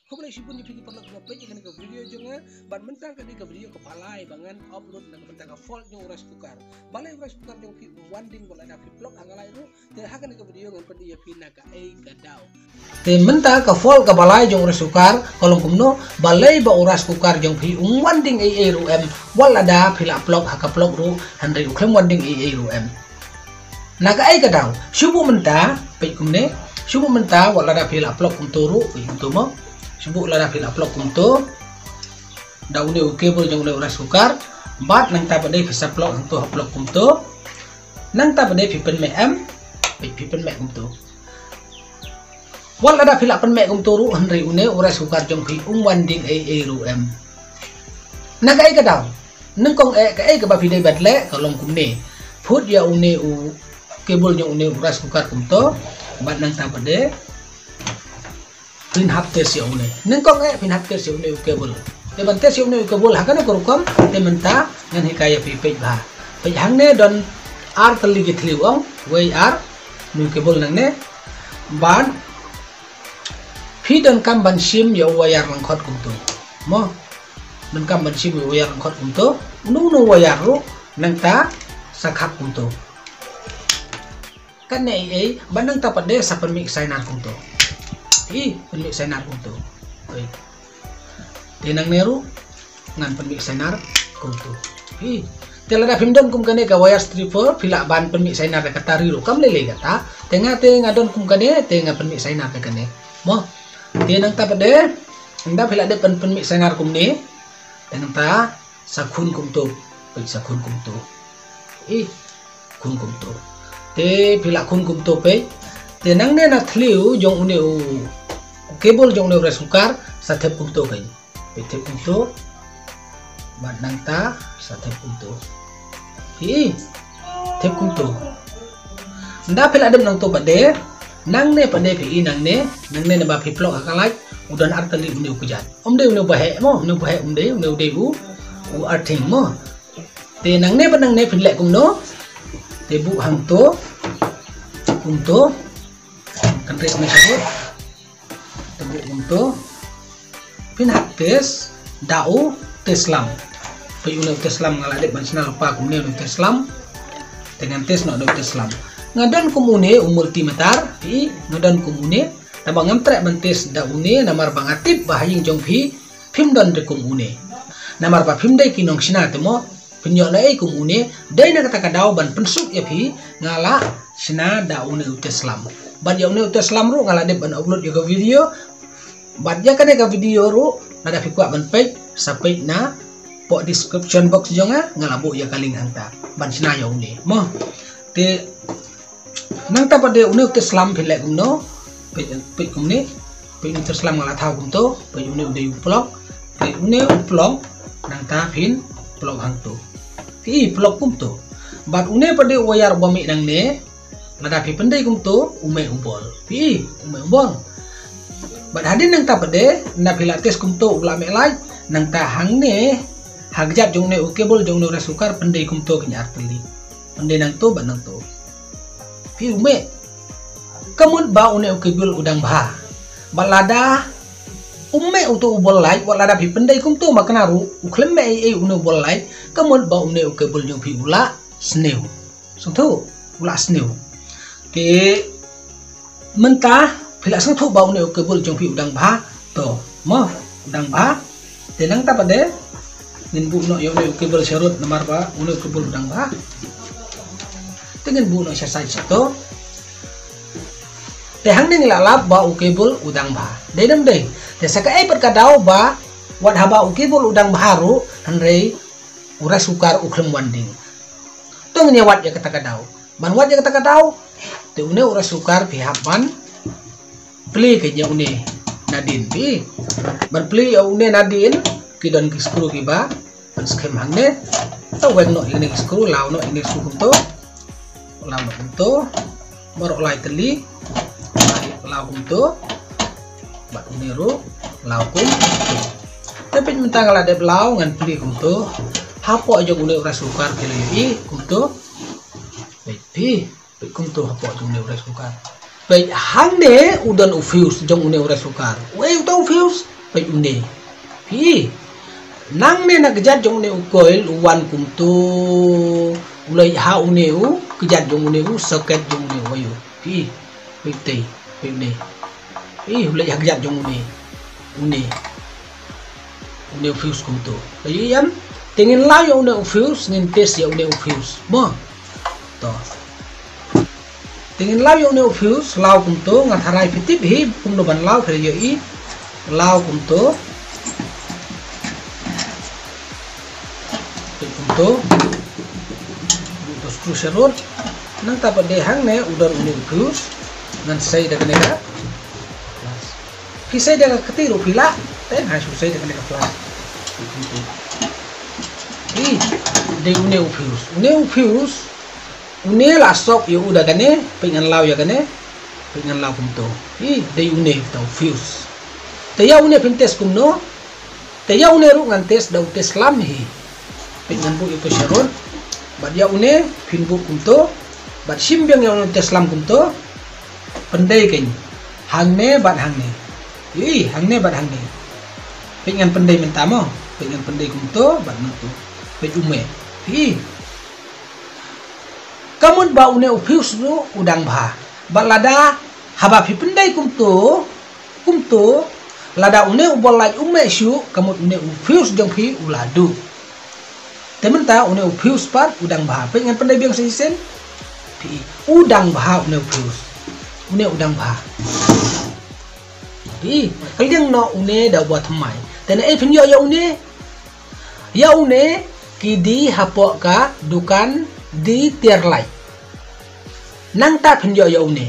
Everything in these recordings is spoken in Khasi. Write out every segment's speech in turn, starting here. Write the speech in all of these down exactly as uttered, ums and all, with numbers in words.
Khublei shibun ïa phi ki paralok ba peit ïa kane ka video jong nga. Bad mynta ka dei ka video kaba lai ba ngan upload na ka bynta ka fault jong u rice cooker. Balei u rice cooker jong phi um wan ding wat lada phi plug ha ka light ruh. Te ha kane ka video ngan pyni ïa phi na kaei ka daw. Te mynta ka fault kaba lai jong u rice cooker ka long kumno, balei ba u rice cooker jong phi um wan ding ei ei ruh em wat lada phi la plug ha ka plug ruh, hynrei u khlem wan ding ei ei ruh em. Na kaei ka daw? Shu buh mynta, peit kumne. Shu buh mynta wat lada phi la plug kumto ruh, peit kumto mo. Shu buh lada phi la plug kumto da une u cable jong une u rice cooker. Bad nangta pat de phi sa plug hangto ha plug kumto. Nangta pat de phi pynmih em, peit phi pynmih kumto. Wat lada phi la pynmih kumto ruh, hynrei une u rice cooker jong phi um wan ding ei ei ruh em. Na kaei ka daw? Nyngkong eh kaei kaba phi dei ban leh ka long kumne. Phut ïa une u cable jong une u rice cooker kumto. Bad nangta pat de phin hap test ïa une. Nyngkong eh phin hap test ïa une u cable. Te ban test ïa une u cable ha kane ka rukom, te mynta ngan hikai ïa phi, peit bha. Peit hangne don ar tylli ki thliew, ong, wei ar, une u cable nangne. Bad phi donkam ban shim ïa u wire lyngkhot kumto. Mo. Donkam ban shim ïa u wire lyngkhot kumto. Uno uno u wire ruh nangta sa khap kumto. Katne ei ei, bad nangta pat de sa pynmih sainar kumto. Ï, pynmih sainar kumto. Oi. Te nangne ruh ngan pynmih sainar kumto. Ï. Te lada phim don kum kane ka wire stripper, phi lah ban pynmih sainar da ka tari ruh kam lei lei kata. Te nga te nga don kum kane, te nga pynmih sainar da kane. Mo. Te nangta pat de, nda phi lah de pyn pynmih sainar kumne. Te nangta sa khun kumto, peit sa khun kumto. Ï, khun kumto. Te phi lah khun kumto peit. Te nangne na thliew jong une u, u cable jong une u rice cooker sa thep kumto peit. Peit thep kumto. Bad nangta sa thep kumto. Ï, thep kumto. Nda phi lah dep nangto pat de. Nangne pat de phi ï nangne, nangne naba phi plug ha ka light, u don ar tylli une u kjat. Um dei une u ba heh mo, une u ba heh um dei, une u dei u, u earthing mo. Te nangne bad nangne phin leh kumno. Te buh hangto. Kumto. Kan rek ne sabut. Te buh kumto. Phin hap test da u test lamp. Peit une u test lamp nga la dep ban shna lypa kumne une u test lamp. Te ngan test noh da u test lamp. Nga don kum une u multimeter, phi, nga don kum une. Tangba ngam treh ban test da une namar ba nga tip ba ha ïing jong phi phim don de kum une. Namar ba phim dei ki nongshna te mo, phin ïoh na ei kum une, dei na kata ka daw ban pynsuk ïa phi, nga la shna da une u test lamp. Bad ïa une u test lamp ruh nga la dep ban upload ïa ka video. Bad ïa kane ka video ruh, lada phi kwah ban peit, sa peit na poh description box jong nga, nga la buh ïa ka link hangta ban shna ïa une. Mo. Te nangta pat de une u test lamp phin leh kumno, peit, peit kumne, peit une u test lamp nga la thaw kumto, peit une u dei u plug, peit une u plug, nangta phin plug hangto. Phi ï plug kumto. Bad une pat de u wire ba mih nangne, lada phi pyndei kumto, u mih u bol. Phi ï, u mih u bol. Bad hadien nangta pat de, nda phi la test kumto, u la mih light, nangta hangne, ha kjat jong une u cable jong une u rice cooker, pyndei kumto kine ar tylli. Pyndei nangto bad nangto. Phi ï u mih. Ka mut ba une u cable u dang bha. Bad lada um mih uto u bol light, wat lada phi pyndei kumto ma kane ruh, u khlem mih ei ei une u bol light, ka mut ba une u cable jong phi u la sniew. Sngewthuh, u la sniew. Te mynta phi la sngewthuh ba une u cable jong phi u dang bha, to, mo, u dang bha. Te nangta pat de ngin buh noh ïa une u cable sharud namar ba une u cable u dang bha. Te ngin buh noh sha side shato. Te hangne ngi la lap ba u cable u dang bha. Dei ne ym dei? Te sa kaei pat ka daw ba wat haba u cable u dang bha ruh, hynrei u rice cooker u khlem wan ding. To ngin ïa wad ïa kata ka daw. Ban wad ïa kata ka daw, te une u rice cooker phi hap ban plie ïa une nadien, phi. Ban plie ïa une nadien, ki don ki screw kiba pynskhem hangne. To weng noh ïa une ki screw, law noh ïa une screw kumto. Law noh kumto. Baroh lai tylli. Law kumto. Bad une ruh law kumto. Te peit mynta nga la dep law, ngan plie kumto. Hapoh jong une u rice cooker phi la ïohi kumto. Peit phi. Peit kumto hapoh jong une u rice cooker. Peit hangne u don u fuse jong une u rice cooker. Wei uto u fuse. Peit une. Phi i. Nangne na kjat jong une u coil u wan kumto. U leit ha une u kjat jong une u socket jong une u wire. Phi i. Peit te. Peit une. Phi i, u leit ha kjat jong une. Une. Une u fuse kumto. Peit i em. Te ngin law ïa une u fuse, ngin test ïa une u fuse. Mo. To. Te ngin law ïa une u fuse, law kumto, nga tharai phi tip hi kumno ban law, phi ïohi. Law kumto. Te kumto. Kumto screw sharud. Nangta pat de hangne u don une u fuse. Ngan sei da kane ka. Phi sei da ka kti ruh phi lah. Te nga shu sei da kane ka flash. Phi, dei une u fuse. Une u fuse. Une la sop ïa u da kane, peit ngan law ïa kane, peit ngan law kumto. Phi, dei une uta u fuse. Te ïa une phin test kumno, te ïa une ruh ngan test da u test lamp hi. Peit ngan buh ïa uto sharud, bad ïa une phin buh kumto, bad shim biang ïa une test lamp kumto, pyndei kein. Hangne bad hangne. Ï, hangne bad hangne. Peit ngan pyndei mynta mo, peit ngan pyndei kumto, bad kumto. Peit um eh. Phi i. Ka mut ba une u fuse ruh u dang bha. Bad lada haba phi pyndei kumto, kumto, lada une u bol light um eh shuh, ka mut une u fuse jong phi u la duh. Te mynta une u fuse pat u dang bha. Peit ngan pyndei biang sa shisien. Phi i, u dang bha une u fuse. Une u dang bha. Phi i, ka liang noh une da uba thymmai. Te naei phin ïoh ïa une? Ïa une ki die hapoh ka dukan die tiar light. Nangta phin ïoh ïa une.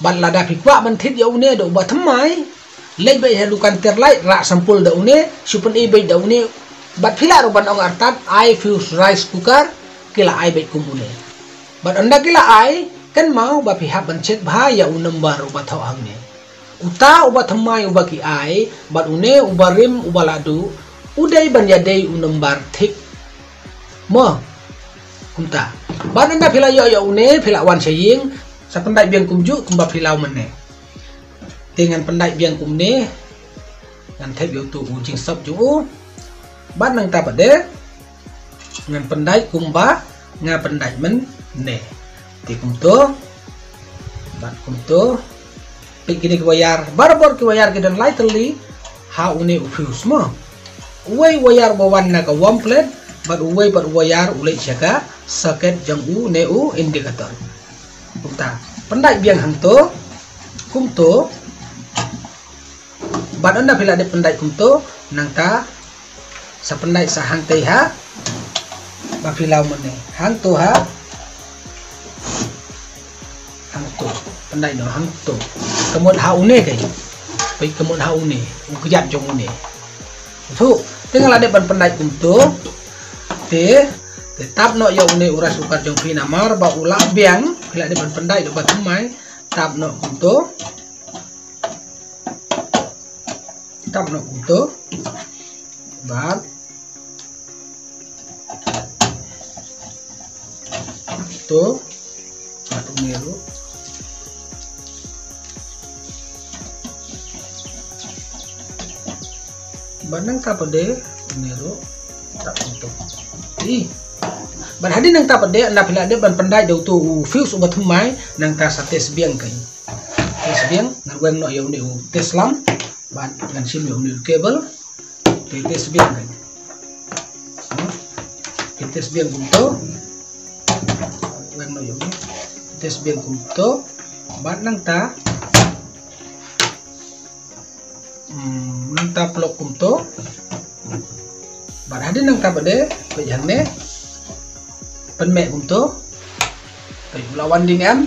Bad lada phi kwah ban thied ïa une da uba thymmai, leit beit ha dukan tiar light, rah sampul da une, shu pyni beit da une. Bad phi lah ruh ban ong artat, ai fuse rice cooker, ki la ai beit kum une. Bad ynda ki la ai, kynmaw ba phi hap ban check bha ïa u number uba thoh hangne. Uta uba thymmai uba ki ai, bad une uba rim uba la duh, u dei ban ïadei u number thik. Mo. Kumta. Bad ynda phi la ïoh ïa une, phi la wan sha ïing, sa pyndait biang kumjuh kumba phi law mynne. Te ngan pyndait biang kumne, ngan thep ïa uto u jingsop jong u. Bad nangta pat de ngan pyndait kumba nga pyndait mynne. Te kumto. Bad kumto. Peit kine ki wire, barabor ki wire ki don lai tylli ha une u fuse mo. Uwei u wire uba wan na ka warm plate, bad uwei pat u wire u leit sha ka socket jong une u indicator. Kumta. Pyndait biang hangto. Kumto. Bad ynda phi la dep pyndait kumto, nangta sa pyndait sa hangtei ha. Ba phi law mynne. Hangto ha. Hangto. Pyndait noh hangto. Ka mut ha une kai. Peit ka mut ha une. U kjat jong une. Thu, te nga la dep ban pyndait kumto. Te, te tap noh ïa une u rice cooker jong phi namar ba u lah biang, phi la dep ban pyndait da uba thymmai, tap noh kumto. Tap noh kumto. Bad. To. Bad une ruh. Bad nangta pat de une ruh. Tap kumto. Ih. Bad hadien nangta pat de, ynda phi la dep ban pyndait da uto u fuse uba thymmai, nangta sa test biang kai. Test biang, ngan weng noh ïa une u test lamp, bad ngan shim ïa une u cable. Te test biang kai. Hmm. Te test biang kumto. Weng noh ïa une. Test biang kumto. Bad nangta. Hmm, nangta plug kumto. Bad hadien nangta pat de, peit hangne. Pynmih kumto. Peit u la wan ding em.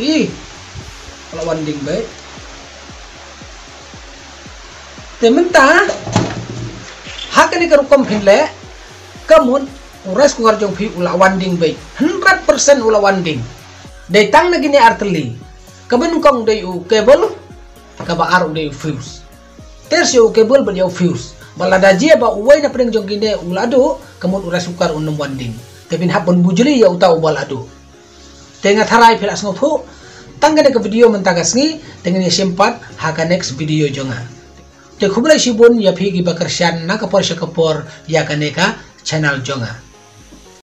Ih. U la wan ding beit. Te mynta. Ha kane ka rukom phin leh. Ka mut u rice cooker jong phi u la wan ding beit. Hundred percent u la wan ding. Dei tang na kine ar tylli. Kaba nyngkong dei u cable. Kaba ar u dei u fuse. Test ïa u cable bad ïa u fuse. Bad lada jia ba uwei na pdeng jong kine u la duh, ka mut u rice cooker un ym wan ding. Te phin hap ban bujli ïa uta uba la duh. Te nga tharai phi la sngewthuh. Tang kane ka video mynta ka sngi, te ngin ïa shim pat ha ka next video jong nga. Te khublei shibun ïa phi kiba kyrshan na ka por sha ka por ïa kane ka channel jong nga.